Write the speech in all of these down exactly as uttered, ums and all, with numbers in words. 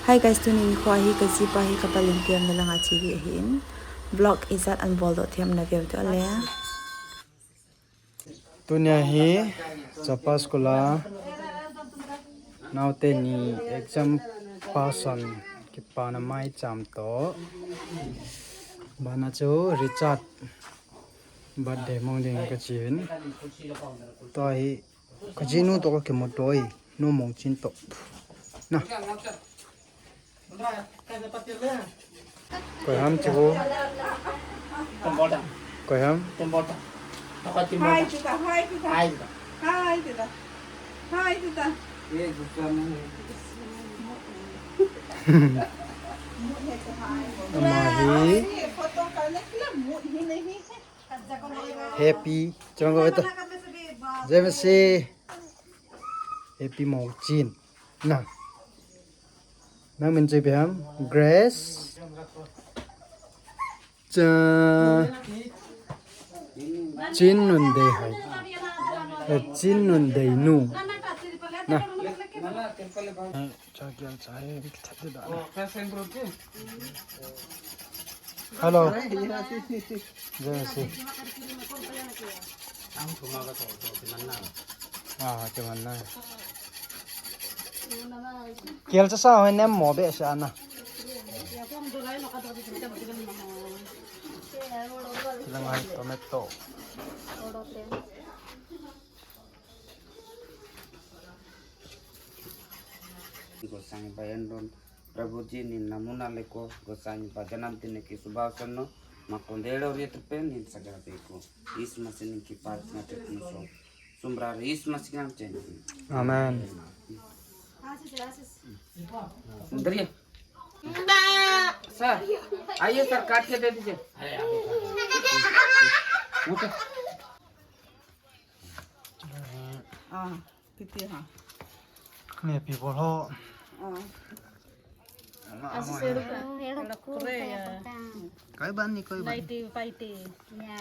Hi guys, tunin kho hi ka jipa hi ka palin piam na langa chi di ahin. Vlog ijat an bol doh thiam na veu te le. Tunia hi Chapa School a naote ni exam pass on kipana maicham to. Bana chu Richard birthday mong ding ka chin. To hi Ka jinu to ka kimu to i, nu mong chin to. Na. Koi ham chibu. Koi ham. Hi, tita. Hi, tita. Hi, tita. Hi, tita. Hi, tita. Ama hi. Photo ka na kila mood hi nahi. Happy. Chong ko beto. Jemsi. Happy Mochin. Na. Nang min chu ipi ham? Grace. Cha. Chin Nundei hai. Eh, Chin Nundei nu. Na. Cha kya cha hai, kitha de da. Hello. Jai Masi. Ah, kimanna. Kel cha sa hoi nem mo be sa na. Lang hai tomato. गोसाई बा एंडोन प्रभु जी नी नमूना लेको गोसाई बा जन्मदिन की शुभ अवसर नो माको देड़ो रेत पे नी सगा देखो इस मसीह की प्रार्थना ते तुम सो सुमरा इस मसीह नाम चेंज। Amen. अंदर ये सर, आइए सर, काट के दे दीजिए। Okay. Ah, piti ha. Ni pi bol ho. Ah. Asi seru ka. Koi ban ni koi ban. Naiti paiti. Ya.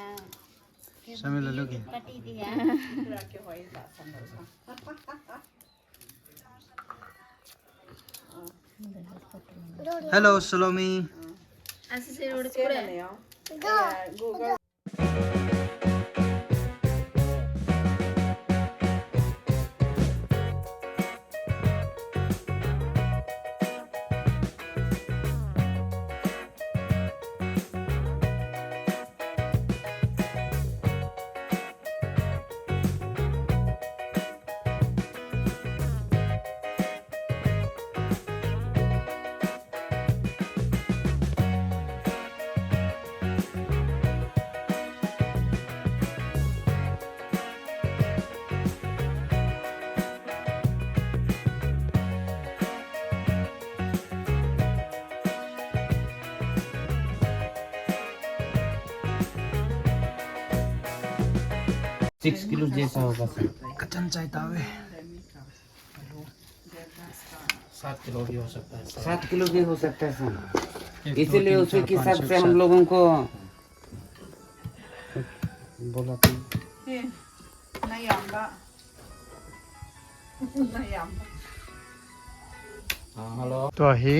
Sami lalu ki. Pati dia. Hello, Salomi. Asi seru ka. Google. Six kilo जैसा होगा सर। कचन चाय तावे। सात किलो भी हो सकता है सर। सात किलो भी हो सकता है सर। एक, दो, इसीलिए तीन, उसी चार, के हिसाब से हम लोगों को बोला था। Tua hi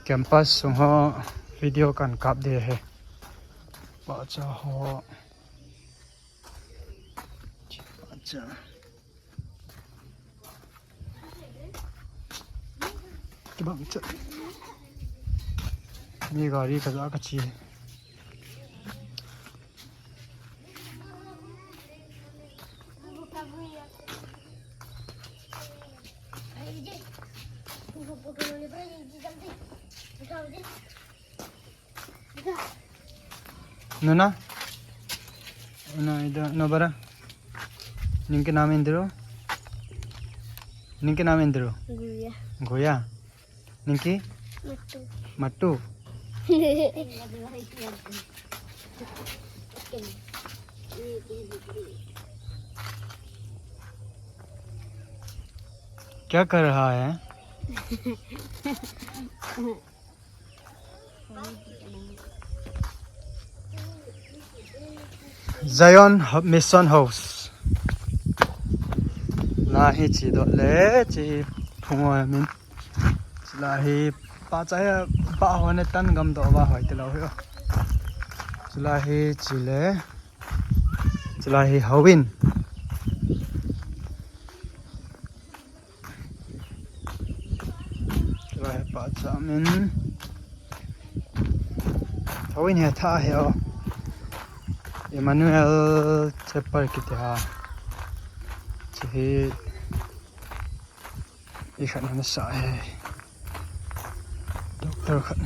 campus sung ho video kan kap de he. Pacha ho. Pacha. Kibang cha. Mi gari kaja kachi. Nuna? Nuna, ida, no bara? Ninki naam endru? Ninki naam endru? Guya. Guya. Ninki? Matu. Matu. क्या कर रहा है? Zion Mission House. La hi chi dot le chi phung wa min. Chulai hi pahcha hi, pah ho ne tan gam doh va hoi tilou hi. Chulai hi chile. Chulai hi houin. Chulai hi pahcha min. Houin hi tha hi o. Emmanuel Chapel kiti a. Chi hi. Hi khat na sa e. Doctor khat.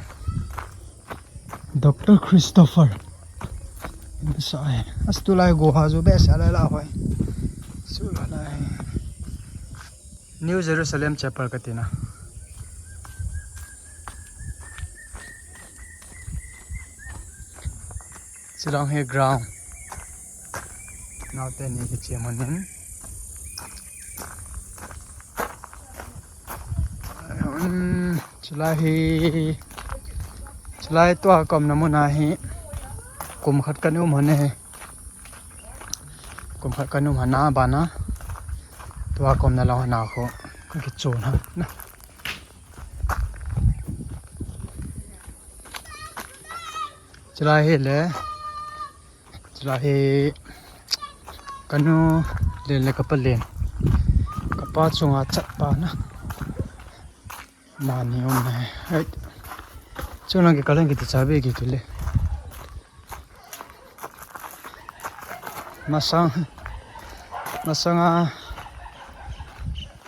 Doctor Christopher. Na sa e. Astu lai go ha ju be sa lai la hoi. Su la lai. New Jerusalem Chapel kati na. Chulai hi ground. Naote ni kiche mun in. Um, chulai hi, chulai tua kaumna mun a hi kum khat kana um hon e. Kum khat kana um hon a bana. Tua kaumna lou hon a khu. Ka kichon hon a. Chulai hi le. Chulai hi kanu len le kapa len. Kapa chunga chatpa na. Mani um na. Hei. Chunga kikal in kiti chabe kiti le. Masang. Masanga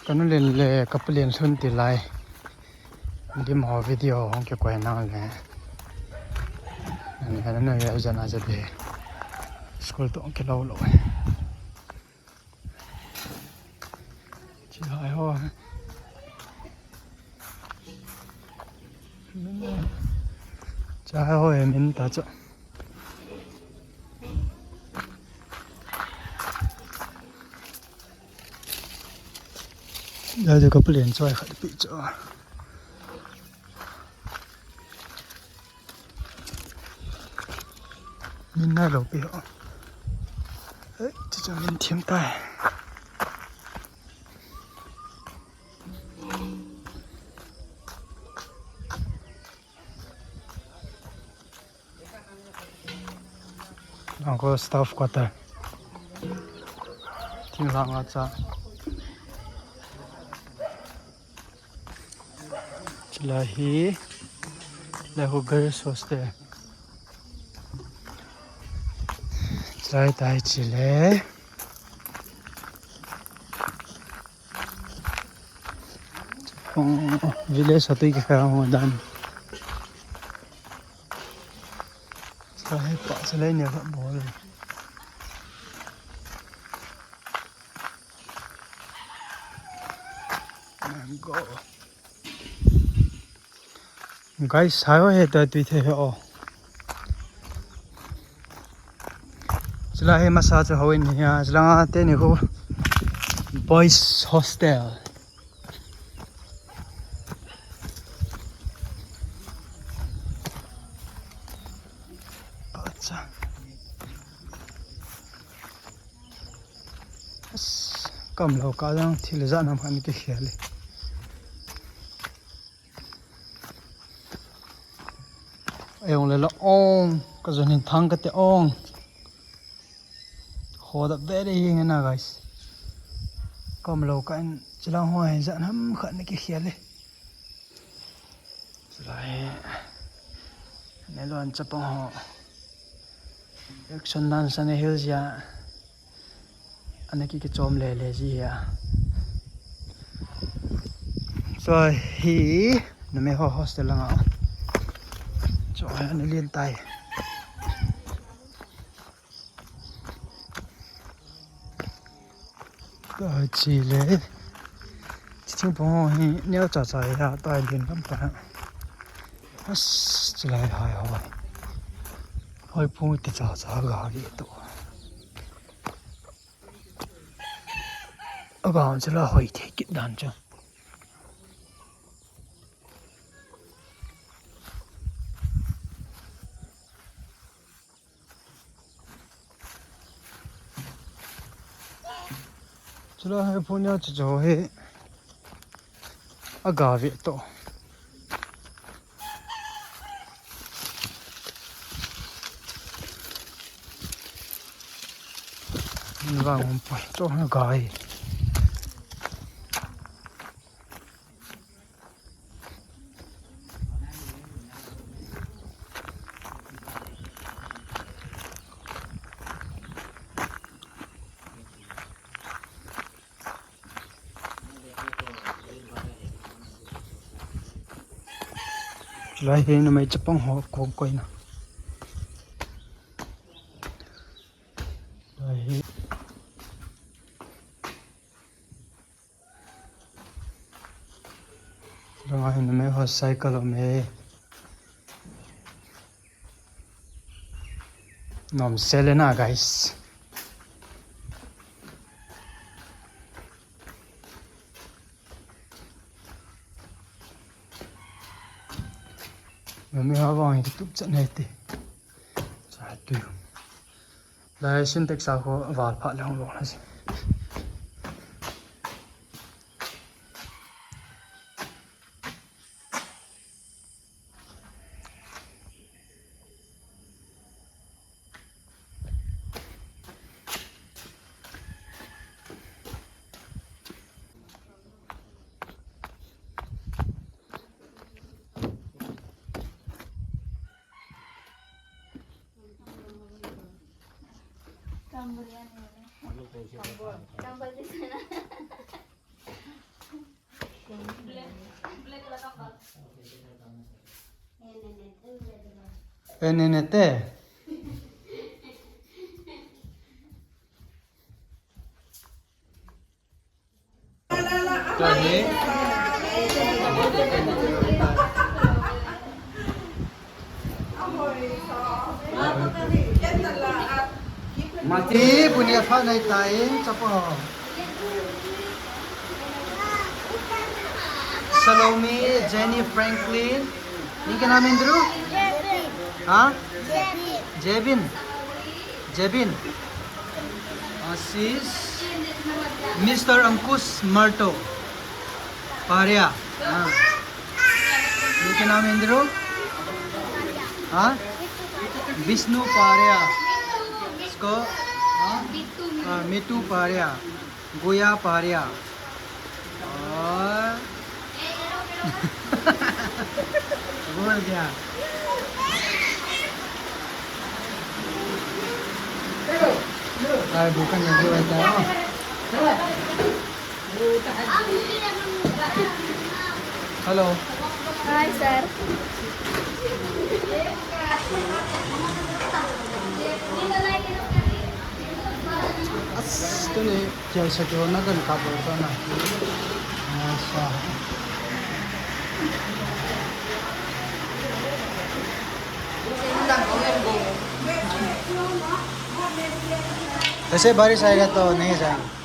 kanu len le kapa len lhun ti lai. Dim ho video hung kikoi nang le. Ani kana na ya jana ja de. School to kilou lou. Chi hai ho. Chi hai ho e min ta cha. Dai de ka plan choi khat pi cho. Min nai lou pi ho. Eh, chu chu min thiam tai. Lang ko staff quarter. Thinglhang a cha. Chulai hi, lai ho girls hostel. Chulai tai chile. Oh, village hotui kikhai ho dan. Sa he pa sa lai ne kha bol. Mango. Guys, hai ho he ta tui the he o. Chulai hi masa chu houin hi a, chulanga teni khu boys hostel. Acha. As, kam lou ka jang thil ja nam khan ki khel e. Ayong le la ong, ka jon hin thang ka te ong. Ho da be de hi na, guys. Kam lou ka in chilang ho hin ja nam khan ki khel e. Chulai. Ne lon chapang ho. Action dance ana hil jia. Ana ki kichom le le ji a. Chulai hi numei ho hostel langa. Chulai ana lien tai. Ta chile. Chiching pong hi neo cha cha ya ta din kam ta. As chulai hai ho. Hoi pu ti cha cha ga ri to. Aga hon chula hoi thei kit dan chu. Chula he phone ya chu chu he. Aga ve to. Vang um poi, to na gai. Lai hi numei chapang ho kong koina. Lai hi. Ranga hi numei ho cycle um e. Nom Selena, guys. Numei ho vang hi tup chat nei ti. Cha tu. Lai Sintex a ho val pha le hong lo na si. Enenete. Kani. Mati, punia pha nai tai, chapo. Salome, Jenny, Franklin. इनके नाम इंद्रू? हाँ? जेबिन। जेबिन। आशीष। मिस्टर अंकुश मर्टो। पहाड़िया। हाँ। इनके नाम इंद्रू? हाँ? विष्णु पहाड़िया। इसको? हाँ? हाँ, मिट्टू पहाड़िया। गोया पहाड़िया। और बोल दिया। Ay, bukan yang gue tahu. Hello. Hi, sir. As, tuni. Jai sa kyo na kan ka bo to na. Aisa. Kaise baris aayega to nahi jayenge.